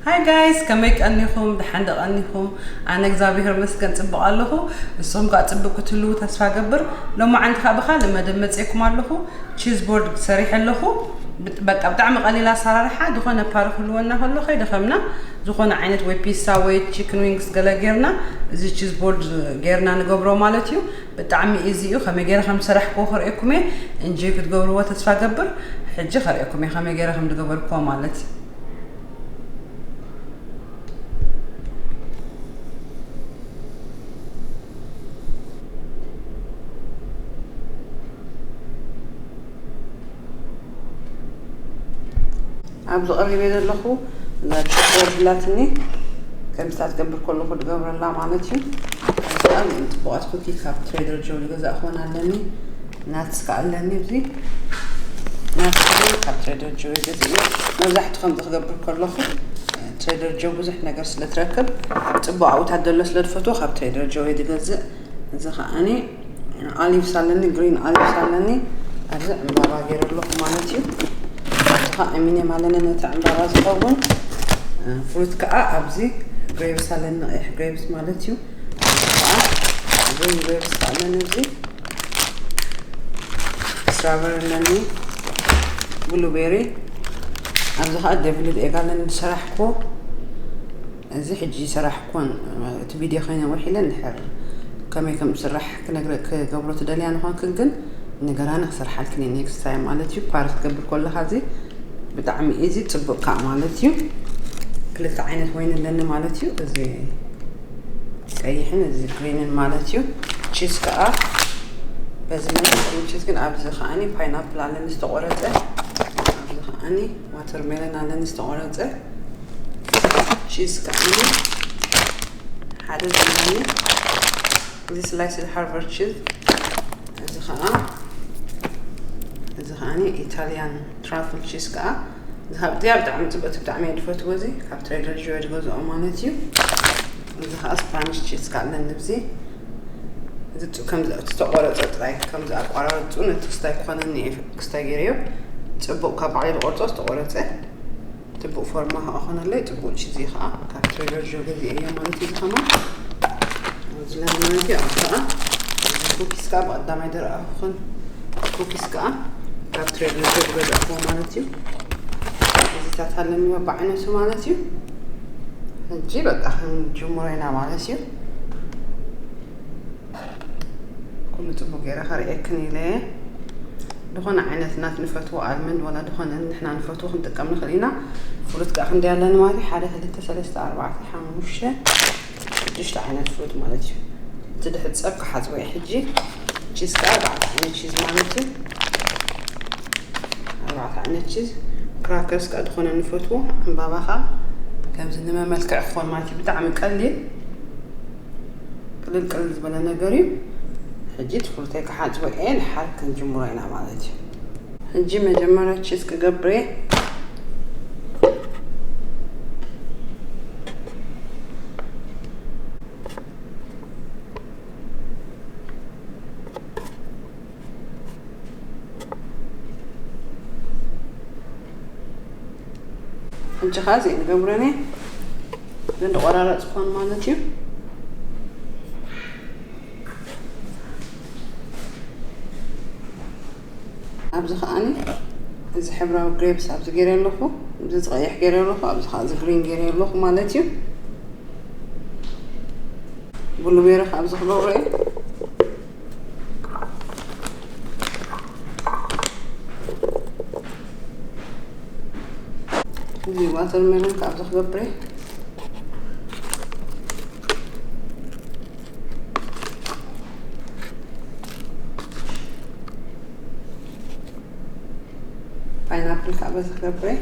Hi guys፣ ከመይ ቀኒኹም? ደሓን ዶ ቀኒኹም? ኣነ እግዚኣብሔር ይመስገን ጽቡቕ ኣለኹ። ንስኹም ከኣ ጽቡቕ ክትህልዉ ተስፋ ገብር። ሎማዓንቲ ከኣ ብኻልእ መደብ መጺኤኩም ኣለኹ። ቺዝ ቦርድ ሰሪሐ ኣለኹ። ብጥ-፣ በቃ ብጣዕሚ ቀሊል ኣሰራርሓ፣ ዝኾነ ፓሪ ክህልወና ከሎ ከይደኸምና ዝኾነ ዓይነት ወይ ፒሳ ወይ ቺክን ዊንግስ ገለ ጌርና፣ እዚ ቺዝ ቦርድ ጌርና ንገብሮ ማለት እዩ። ብጣዕሚ ኢዚ እዩ። ከመይ ገይረ ከም ዝሰራሕክዎ ከርእየኩም እየ። እንጆይ ክትገብርዎ ተስፋ ገብር። ሕጂ ከርእየኩም እየ ከመይ ገይረ ከም ዝገበርክዎ ማለት እዩ። ኣብዚ ቀሪበ ዘለኹ እዛ ቺዝ ቦርድ ላትኒ ከምዚ ትገብር ከለኹ ዝገብረላ ማለት እዩ። እዚኣ ጽቡቓት ኩኪ ካብ ትሬደር ጆ ዝገዛእክወን ኣለኒ። ናትስ ከኣ ኣለኒ። እዚ ናትስ እውን ካብ ትሬደር ጆ ይገዝእ እየ። መብዛሕትኡ ከምዚ ክገብር ከለኹ ትሬደር ጆ ብዙሕ ነገር ስለ ትረክብ ጽቡቕ ኣውታት ዘሎ ስለ ዝፈትዎ ካብ ትሬደር ጆ እየ ዝገዝእ። እዚ ከኣኒ ኦሊቭስ ኣለኒ፣ ግሪን ኦሊቭስ ኣለኒ። ኣብዚ ዕምባባ ገይረ ኣለኹ ማለት እዩ። እዚ ከዓ ሚኒየም ኣለኒ ነቲ ዕምባባ ዝኸውን። ፍሩት ከዓ ኣብዚ ግሬፕስ ኣለኒ፣ ነቂሕ ግሬፕስ ማለት እዩ። እዚ ከዓ ግሪን ግሬፕስ ኣለኒ፣ እዚ ስትራበሪ ኣለኒ፣ ብሉቤሪ። ኣብዚ ከዓ ደቪልድ ኤግ ኣለኒ ዝሰራሕኩዎ። እዚ ሕጂ ሰራሕኩን፣ እቲ ቪድዮ ከይነውሕ ኢለ እንድሕር ከመይ ከም ዝስራሕ ክነግረ-፣ ክገብሮ ትደልያ ንኾንክን ግን ንገራኒ ክሰርሓልክን እየ ኔክስት ታይም ማለት እዩ። ፓርት ክገብር ከለኻ እዚ ብጣዕሚ ኢዚ ጽቡቅ ከዓ ማለት እዩ። ክልተ ዓይነት ወይን ኣለኒ ማለት እዩ። እዚ ቀይሕን እዚ ግሪንን ማለት እዩ። ቺዝ ከዓ በዚ መልክዕ ቺዝ ግን ኣብዚ ከዓኒ ፓይናፕል ኣለኒ ዝተቆረጸ፣ ኣብዚ ከዓኒ ዋተርሜለን ኣለኒ ዝተቆረጸ። ቺዝ ከዓኒ ሓደ ዘለኒ እዚ ስላይስድ ሃርቨርድ ቺዝ፣ እዚ ከዓ፣ እዚ ከዓኒ ኢታሊያን ትራፍል ቺዝ ከዓ፣ እዚ ካብ እዚኣ ብጣዕሚ ጽብቕቲ፣ ብጣዕሚ እየ ዝፈትዎ። እዚ ካብ ትሬደር ጆ ዝገዝኦ ማለት እዩ። እዚ ከዓ ስፓኒሽ ቺዝ ከዓ ኣለኒ። እዚ፣ እዚ ጥ-፣ ከምዚ ዝተቆረጸ ጥራይ፣ ከምዚ ኣቋራርጹ ነቲ ክስታይ ክኾነኒ እየ ክስታይ ገይረዮ። ጽቡቕ ካብ ባዕለይ ዝቆርጾ ዝተቆረጸ። ጽቡቕ ፎርማ ከዓ ኾነለይ፣ ጽቡቕ ቺዝ እዩ ከዓ ካብ ትሬደር ጆ ገዚኤዮ ማለት እዩ። እዚ ከማን ኣብዚ ለሚ ማለት እዩ። ኣብ ከዓ ኩኪስ ከዓ ብቐዳማይ ደረኣ ክኾን ኩኪስ ከዓ ካብ ትሬደር ጆ ዝገዛእክዎ ማለት እዩ። እዚታት ኣለኒ በብዓይነቱ ማለት እዩ። ሕጂ በቃ ክንጅምሮ ኢና ማለት እዩ። ኩሉ ጽቡቅ ገይረ ከርእየክን ኢለ። ዝኾነ ዓይነት ናት ንፈትዎ ኣልመንድ ዋላ ዝኾነ ንሕና ንፈትዎ ክንጥቀም ንኽእል ኢና። ፍሩት ከኣ ክንደይ ኣለኒ ማለት እዩ? ሓደ፣ ክልተ፣ ሰለስተ፣ ኣርባዕተ፣ ሓሙሽተ፣ ሽዱሽተ ዓይነት ፍሩት ማለት እዩ። እቲ ድሕሪ ጸብ ክሓጽቦ እየ ሕጂ። ቺዝ ከኣ ኣርባዕተ ዓይነት ቺዝ ማለት እዩ። ኣርባዕተ ዓይነት ቺዝ። ክራከርስ ከኣ ዝኾነ ንፈትዎ። ዕምባባ ከኣ ከምዚ ንመመልክዕ ክኾን ማለት እዩ። ብጣዕሚ ቀሊል ቅልል ቅልል ዝበለ ነገር እዩ። ሕጂ እቲ ፍሩተይ ክሓጽቦ እየ፣ ድሓር ክንጅምሮ ኢና ማለት እዩ። ሕጂ መጀመርያ ቺዝ ክገብር እየ። ሕጂ ኸዓ እዚአን ገብረን እየ። ግን ተቆራረጽ ኮን ማለት እዩ። ኣብዚ ከዓኒ እዚ ሕብራዊ ግሬፕስ ኣብዚ ገይረ ኣለኹ፣ እዚ ዝቐይሕ ገይረ ኣለኹ፣ ኣብዚ ከዓ እዚ ግሪን ገይረ ኣለኹ ማለት እዩ። ብሉቤሪ ከ ኣብዚ ክገብሮ እየ። እዚ ዋተርሜሎን ከ ኣብዚ ክገብር እየ። ፓይናፕል ከ ኣብዚ ክገብር እየ።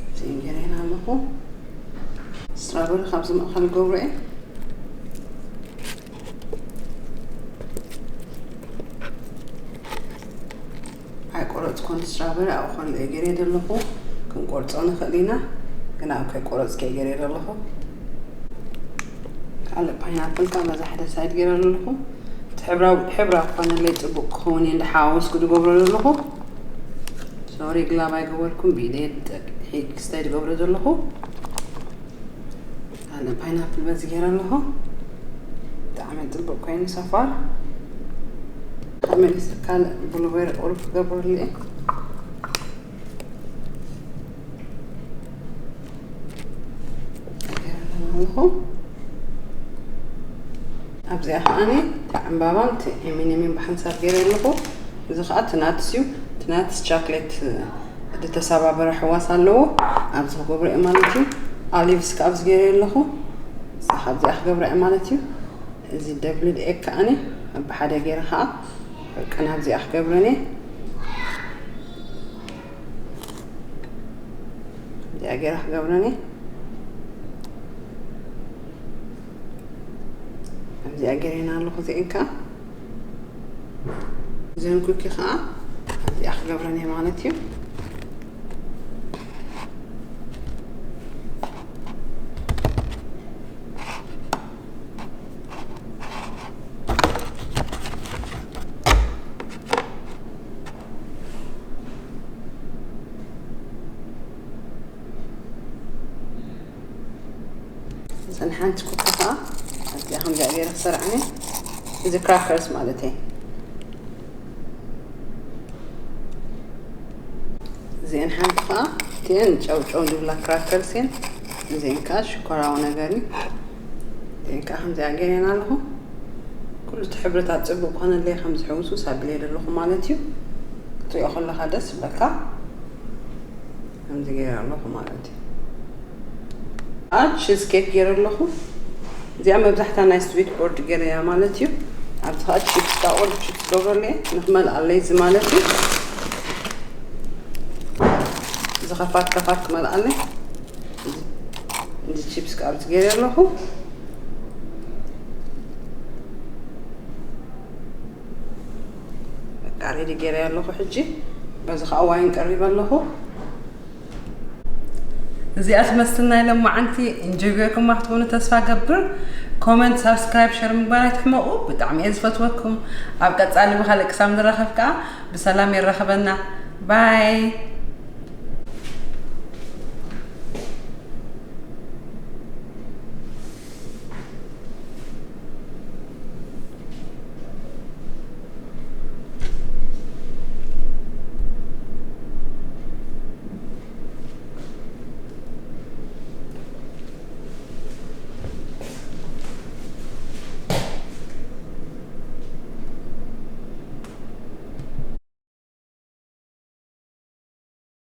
እዚ እንጀራና ኣለኹ። ስትራበሪ ካብዚ ማእኸል ገብሮ እየ። ኣይቆረጽኩን ስትራበሪ፣ ኣብኡ ኮን ገይረ ዘለኹ። ክንቆርጾ ንኽእል ኢና፣ ግን ኣብ ከይቆረጽኩ ገይረ ዘለኹ። ካልእ ፓይናፕል ካብ በዛ ሓደ ሳይድ ገይረ ኣለኹ። እቲ ሕብራዊ፣ ሕብራዊ ክኾነለይ ጽቡቕ ክኸውን እየ እንዳሓዋወስኩ ዝገብሮ ዘለኹ። ሶሪ፣ ግላብ ኣይገበርኩም፣ ብኢደይ ክስታይ ዝገብሮ ዘለኹ። ካልእ ፓይናፕል በዚ ገይረ ኣለኹ። ብጣዕሚ ጽቡቕ ኮይኑ ሰፋር። ካልእ ብሉቤሪ ቁሩብ ክገብረሉ እየ። ኣለኹ። ኣብዚኣ ከዓኒ እቲ ዕምባባን እቲ ኤሚኔምን ብሓንሳብ ገይረ ኣለኹ። እዚ ከዓ እቲ ናትስ እዩ። እቲ ናትስ ቻክሌት ዝተሰባበረ ሕዋስ ኣለዎ። ኣብዚ ክገብሮ እየ ማለት እዩ። ኣሊቭስ ከዓ ኣብዚ ገይረ ኣለኹ። እዛ ካብዚኣ ክገብራ እየ ማለት እዩ። እዚ ደብልድ ኤግ ከዓኒ ኣብ ሓደ ገይረ ከዓ ቅን ኣብዚኣ ክገብረን እየ። እዚኣ ገይረ ክገብረን እየ። እዚኣ ገይረና ኣለኹ። እዚአን ከዓ እዚአን ኩኪ ከዓ እዚኣ ክገብረን እየ ማለት እዩ። እዘን ሓንቲ ኩኪ ከዓ ኣብዚኣ ከምዚኣ ገይረ ክሰርዐን እየ። እዚ ክራከርስ ማለት እየ። እዚአን ሓንቲ ከዓ እቲአን ጨውጨው ዝብላ ክራከርስ እየን። እዚአን ከዓ ሽኮራዊ ነገር እዩ። እዚአን ከዓ ከምዚኣ ገይረን ኣለኹ። ኩሉ እቲ ሕብርታት ጽቡቅ ኮነለይ ከም ዝሕውሱ ሳብለ ዘለኹ ማለት እዩ። ክትሪኦ ከለካ ደስ ይብለካ። ከምዚ ገይረ ኣለኹ ማለት እዩ። አ ቺዝ ኬክ ገይረ ኣለኹ። እዚኣ መብዛሕታ ናይ ስዊት ቦርድ ገይረያ ማለት እዩ። ኣብዚ ከዓ ቺፕስ፣ ካብ ኦል ቺፕስ ገብረለይ ንክመልኣለይ እዚ ማለት እዩ። እዚ ከፋት ከፋት ክመልኣለይ። እዚ ቺፕስ ካብ ገይረ ኣለኹ። በቃ ሬዲ ገይረ ኣለኹ። ሕጂ በዚ ከዓ ዋይን ቀሪበ ኣለኹ። እዚኣ ትመስል ናይ ሎማዓንቲ። እንጆይ ጌርኩማ ክትኮኑ ተስፋ ገብር። ኮመንት፣ ሳብስክራይብ፣ ሸር ምግባር ኣይትሕመቑ። ብጣዕሚ እየ ዝፈትወኩም። ኣብ ቀጻሊ ብኻልእ ክሳብ ንራኸብ ከዓ ብሰላም የራኸበና። ባይ።